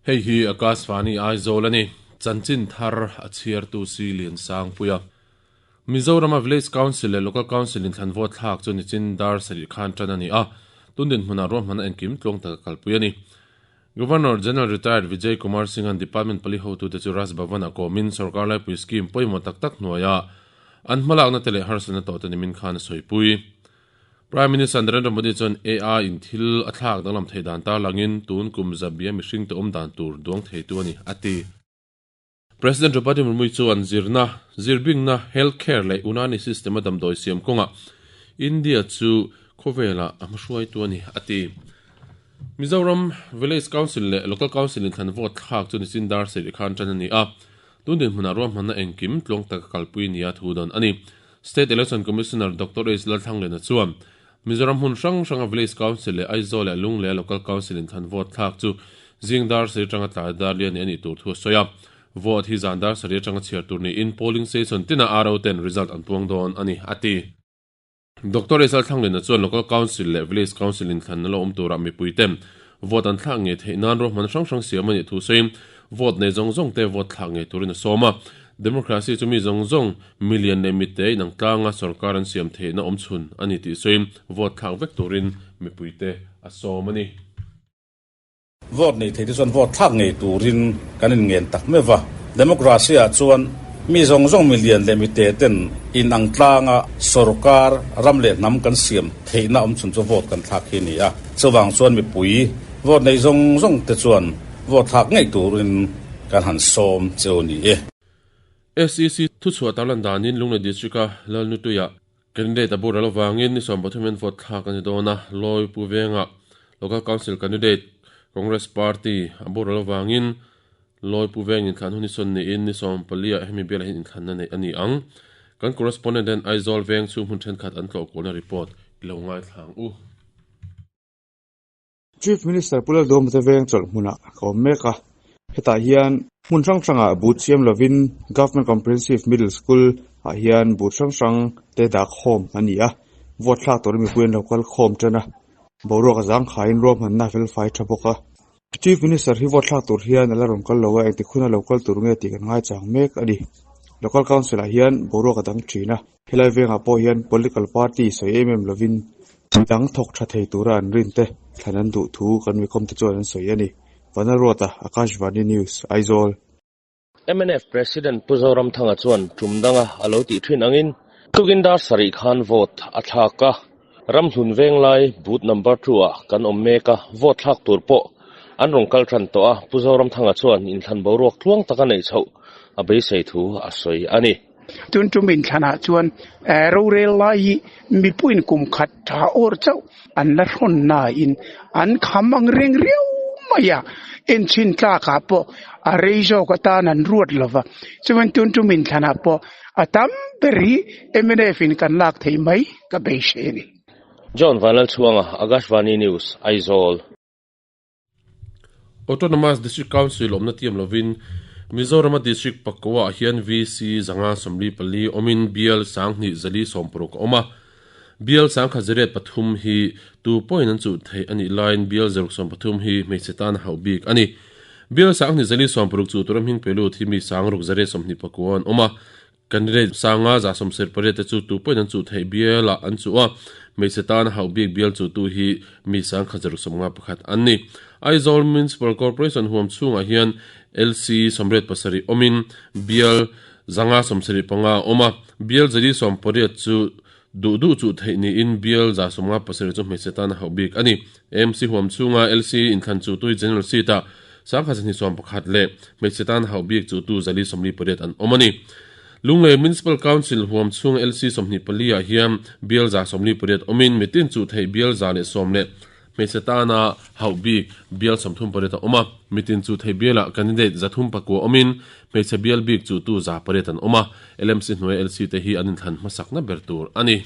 Hei hi Akashvani Aizawl a ni. Chanchin thar a chhiartu si Liansangpuia. Mizorama Village Council leh Local Council inthlan vote thlak chu nichin dar sarih khan tan a ni a, tun dinhmunah ruahmanna engkim tluang taka kalpui a ni. Governor General Retired Vijay Kumar Singh-a'n Department pali hotute chu Raj Bhavan-ah kawmin sorkar laipui scheme pawimawh tak tak hnuaia an hmalakna te leh harsatna tawhte nimin khan a sawipui. Prime Minister Narendra Modi chuan AI in thil a thlak danglam theih dan tarlangin tun kum zabia mihringte awm dan tur duang theitu a ni, a ti. President Draupadi Murmu chuan zirna, zirbingna, health care leh Unani system a damdawi siam kawngah India chu khawvelah a hmahruaitu a ni, a ti. Mizoram Village Council leh Local Council inthlan vote thlak chu nichin dar sarih khan tan a ni a, tun dinhmunah ruahmanna engkim tluang taka kalpui nia thu dawn a ni. State Election Commissioner Doctor H Lalthlanglena chuan Mizoram hmun hrang hranga Village Council leh Aizawl leh Lunglei Local Council inthlan vote thlak chu zing dar sarih atanga tlai dar lian a nih tur thu a sawi a. Vote hi zan dar sarih atanga chhiar tur niin polling station tinah RO ten result an puang dawn a ni, a ti. Doctor H Lalthlanglena chuan Local Council leh Village Council inthlanna lo awm turah mipuiten vote an thlak ngei theih nan ruahman hrang hrang siam a nih thu sawiin vote nei zawng zawng te vote thlak ngei turin a sawm a. Democracy chu mi zawng zawng, milian leh mitte inang tlanga sorkar an siam theihna awm chhun a ni tih sawiin vote thlak vek turin mipuite a sawm a ni. Vote nei theite chuan vote thlak ngei turin kan inngen tak meuh va. Democracy ah chuan mi zawng zawng milian leh mite ten inang tlanga sorkar ram leh hnam kan siam theihna awm chhun chu vote kan thlak hi a ni a. Chuvang chuan mipui vote nei zawng zawng te chuan vote thlak ngei turin kan han sawm cheu ni e. SEC thuchhuah tarlan danin Lunglei District-a Lalnutuia Candidate a boral avangin ni 30 in vote thlak a ni dawn a, Lawi Pu Vengah Local Council Candidate Congress Party a boral avangin Lawi Pu Veng inthlan hun hi sawn niin ni 14 ah hemi bialah hian inthlanna neih a ni ang. Kan correspondent ten Aizawl veng chhung hmun thenkhat an tlawh kualna report i lo ngaithla ang u. Chief Minister Pu Lalduhawma te veng chawlh hmunah ka awm mek a, hetah hian hmun hrang hrangah but siam lovin Government Comprehensive Middle School ah hian but hrang hrang te dah khawm a ni a, vote thlak turin mipui an lo kal khawm tan a, boruak a zangkhaiin ruahmanna a felfai tha bawk a. Chief Minister hi vote thlak tur hian a la rawn kal lo a, engtik huna lo kal tur nge tih kan ngaichang mek a ni. Local Council ah hian boruak a dang thin a. Helai vengah pawh hian political party sawi em em lovin midang thawk tha thei tura an rin te thlan an duh thu kan mi khawmte chuan an sawi a ni. Vanlalruata, Akashvani News, Aizawl. Mnf President Pu Zoramthanga chuan tum danga a lo tih thin angin tukin dar sarih khan vote a thlak a, Ramhlun Venglai booth number two ah kan awm mek a, vote thlak tur pawh an rawn kal tan tawh a, Pu Zoramthanga chuan inthlan boruak tluang taka neih chhoh a beisei thu a sawi a ni. Tun tum inthlanah chuan rorel lai hi mipuiin kum khat tha awr chauh an la hrawn nain an kham ang reng riau mai a, enchhin tlakah pawh a rei zawk atan an ruat lo va. Chuan tun tum inthlanah pawh a tam ber hi mnf in kan lak theih mai ka beisei a ni. John Vanlalchhuanga, Akashvani News, Aizawl. Autonomous District Council awmna tiam lovin Mizorama District Pakoa ah hian VC 144 awmin bial 2160 a awm a. Bial 1103 hi tu pawhin an chuh theih a nih laiin bial 033 hi hmeichhe tan a hauh bik a ni. Bial 2160 chuh tura hming pe lut hi mi 6,129 an awm a. Candidate sanga 78 te chu tu pawhin an chuh theih bialah an chuh a, hmeichhe tana hauh bik bial chuhtu hi mi 1151 an ni. Aizawl Municipal Corporation huam chhungah hian LC 87 awmin bial 575 a awm a, bial 480 chu duh duh chuh theih niin bial 57 chu hmeichhe tana hauh bik a ni. AMC huam chhunga LC inthlan chuhtu hi General Seat-ah 121 leh hmeichhe tan hauh bik chuhtu 448 an awm a ni. Lunglei Municipal Council huam chhunga LC 24 ah hian bial 48 awmin mitin chuh theih bial 110 leh hmeichhe tana hauh bik bial 38 a awm a. Mitin chuh theih bialah candidate 309 awmin hmeichhe bial bik chuhtu 8 an awm a. LMC hnuaia LC te hi an inthlan hmasakna ber tur a ni.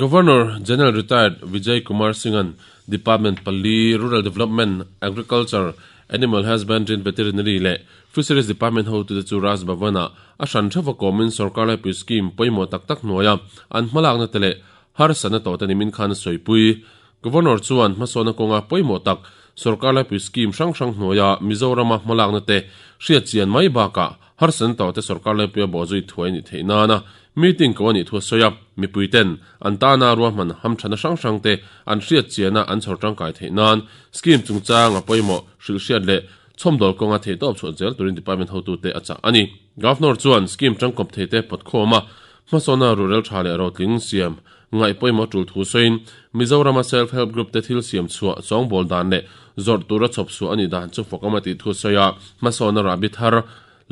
Governor General Retired Vijay Kumar Singh-a'n Department pali, Rural Development, Agriculture, Animal Husbandry and Veterinary leh Fisheries Department hotute chu Raj Bhavan-ah a hran theuh a kawmin sorkar laipui scheme pawimawh tak tak hnuaia an hmalakna te leh harsatna tawhte nimin khan a sawipui. Governor chuan hmasawnna kawnga pawimawh tak Sorkar laipui scheme hrang hrang hnuaia Mizorama hmalakna te hriat chian mai bakah harsatna tawh te sorkar laipuia bawhzui thuai nih theih nana meeting ko a nih thu a sawi a. Mipui ten an tana ruahman hamthana hrang hrang te an hriat chiana an chhawr tangkai theih nan scheme chungchang a pawimawh hrilhhriat leh chhawmdawl kawnga theihtawp chhuah zel turin department hotute a chah a ni. Governor chuan scheme tangkawp theite pawtkhawm a, hmasawna ruhrel tha leh rotling siam ngaih pawimawh tul thu sawiin Mizorama Self Help Group te thil siam chhuah chawngbawl dan leh zawrh tura chhawp chhuah a nih dan chu fawk ama tih thu sawi a, hmasawna rahbi thar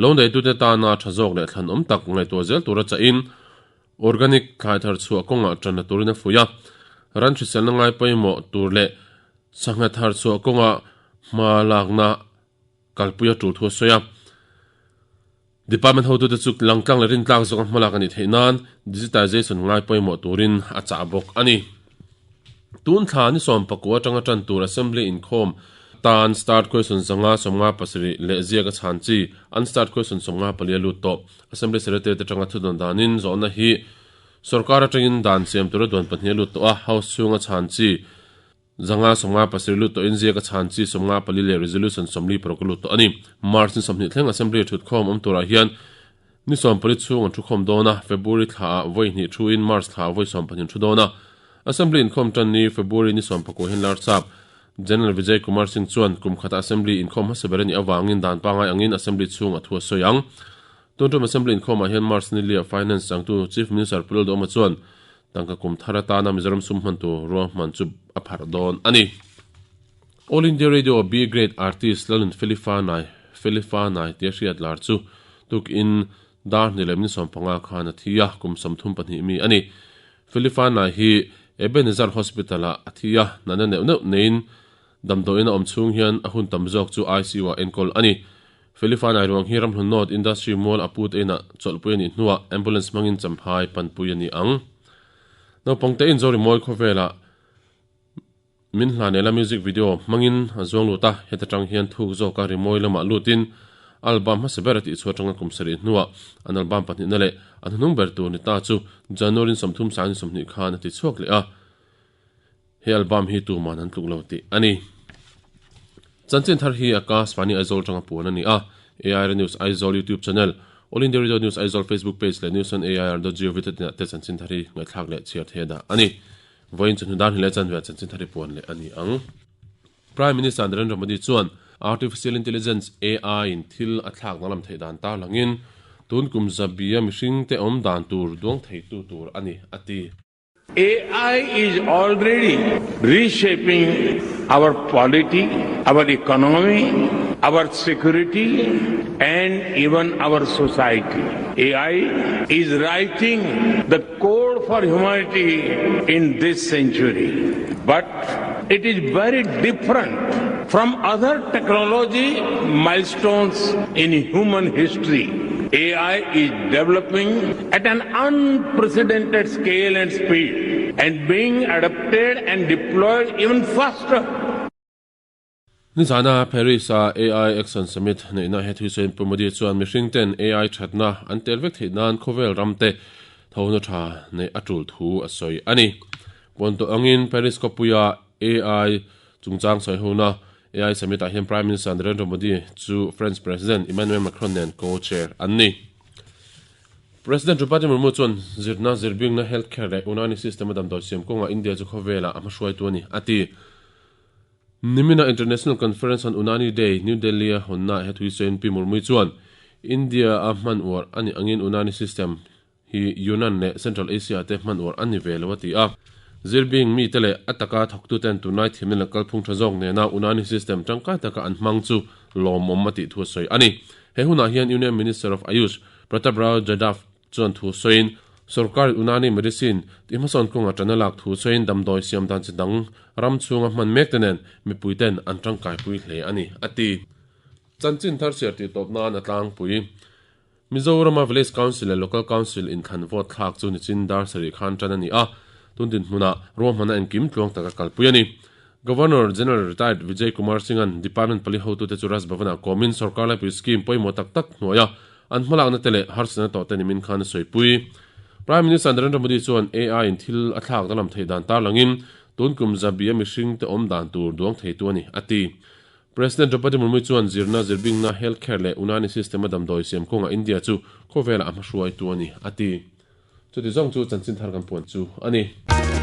lo neitute tana tha zawk leh thlanawm tak ngaihtuah zel tura chahin Organic thlai thar chhuah kawngah tanna turin a fuih a, ran hriselna ngai pawimawh tur leh sangha thar chhuah kawngah hma lakna kalpui a tul thu a sawi a. Department hotute chu langtlang leh rintlak zawka hmalak a nih theih nan digitization ngai pawimawh turin a chah bawk a ni. Tun thla ni 19 atanga tan tur Assembly inkhawm tan start question 557 leh ziak a chhan chi unstart question 54 a lut tawh. Assembly Secretary te atanga thudawn danin zawhna hi sorkar atangin dan siam tura duan pahnih a lut tawh a, House chhunga chhan chi 557 lut tawhin ziak a chhan chi 54 leh Resolution 46 a lut tawh a ni. March ni 20 thleng Assembly thutkhawm awm turah hian ni 14 chhung an thukhawm dawn a, February thlaah vawi hnih thuin March thlaah vawi 12 an thu dawn a. Assembly inkhawm tan ni February ni 19 hian Larchap General Vijay Kumar Singh chuan kum khata Assembly inkhawm hmasa ber a nih avangin dan pangngai angin Assembly chhung a thu a sawi ang. Tun tum Assembly inkhawmah hian March ni lia Finance changtu Chief Minister Pu Lalduhoma chuan tangka kum thar atana Mizoram sum hman tur ruahman chu a pharh dawn a ni. All India Radio B Grade Artist Lalun Felifanai, Felifanai tia hriat lar chu tukin dar hnih leh minute 15 khan a thi a, kum 32 mi a ni. Felifanai hi Ebenezer Hospital-ah a thi a, natna neuh neuh neiin damdawiin a awm chhung hian a hun tam zawk chu ICU-ah enkawl a ni. Felifanai ruang hi Ramhlun North Industry Mual a pute inah chawlhpui a nih hnuah ambulance hmangin champhai panpui a ni ang. Naupangte in Zorimawi khawvelah Min hla nela music video hmangin a zuang lut a, heta tang hian thuk zawka rimawi lamah lutin album hmasa ber a tihchhuah atanga kum sarih hnuah an album pahnihna leh a hnuhnung ber tur ni ta chu January 30 sang 20 khan a tichhuak leh a, he album hi tuman an tluk lo tih a ni. Chanchin thar hi Akashvani Aizawl atanga puan a ni a, AIR News Aizawl YouTube channel, All India Radio News Aizawl Facebook page leh news on air dot gov dot in ah te chanchin thar hi ngaihthlak leh chhiar theih a dah a ni. Vawiin chu hnudan hi leh chanve chanchin thar i puan leh a ni ang. Prime Minister Narendra Modi chuan Artificial Intelligence, AI, in thil a thlak danglam theih dan tarlangin tun kum zabia mihringte awm dan tur duang theitu tur a ni, a ti. AI is already reshaping our polity, our economy, our security and even our society. AI is writing the code for humanity in this century. But it is very different from other technology milestones in human history. AI is developing at an unprecedented scale and speed and being adopted and deployed even faster. Nizana Paris-a AI Action Summit neihna he thusawiin Pu Modi chuan mihring ten AI thatna an tel vek theih nan khawvel ram te thona tha neih a tul thu a sawi a ni. Puan tawh angin Paris khawpuia AI chungchang sawi hona AI Summit ah hian Prime Minister Narendra Modi chu French President Emmanuel Macron nen co-chair an ni. President Draupadi Murmu chuan zirna, zirbingna, healthcare leh Unani system a damdawi siam kawngah India chu khawvelah a hmahruaitu a ni, a ti. Nimina International Conference on Unani Day, New Delhi-a hawnnaah he thuisawiin Pi Murmui chuan India-a hman uar a nih angin Unani system hi Yunnan leh Central Asia-ah te hman uar a ni ve lo a ti a. Zirbing mite leh a taka thawktuten tunlai thiamna leh kalphung tha zawk nena Unani system tangkai taka an hmang chu lawmawm a tih thu a sawi a ni. He hunah hian Union Minister of Ayush, Pratap Rao Jadhav chuan thu sawiin, Sorkar Unani Medicine tih hmasawn kawnga ṭan a lak thu sawiin damdawi siam dan chi dang ram chhunga hman mek te nen mipuiten an ṭangkaipui hle a ni, a ti. Chanchin thar chhiar tih tawp nan a tlangpui. Mizorama Village Council leh Local Council inthlan vote thlak chu nichin dar sarih khan ṭan a ni a, tun dinhmunah ruahmana engkim tluang taka kalpui a ni. Governor General Retired Vijay Kumar Singh-a'n Department pali hotute chu Raj Bhavan-ah kawmin sorkar laipui scheme pawimawh tak tak hnuaia An hmalakna te leh harsatna tawh te nimin khan a sawipui. Prime Minister Narendra Modi chuan AI in thil a thlak danglam theih dan tarlangin Tun kum zabi a mihringte awm dan tur duang theitu a ni, a ti. President Draupadi Murmu chuan zirna, zirbingna, health care leh Unani system a damdawi siam kawngah India chu khawvelah a hmahruaitu a ni, a ti. Chuti zawng chu chanchin thar kan puan chu a ni.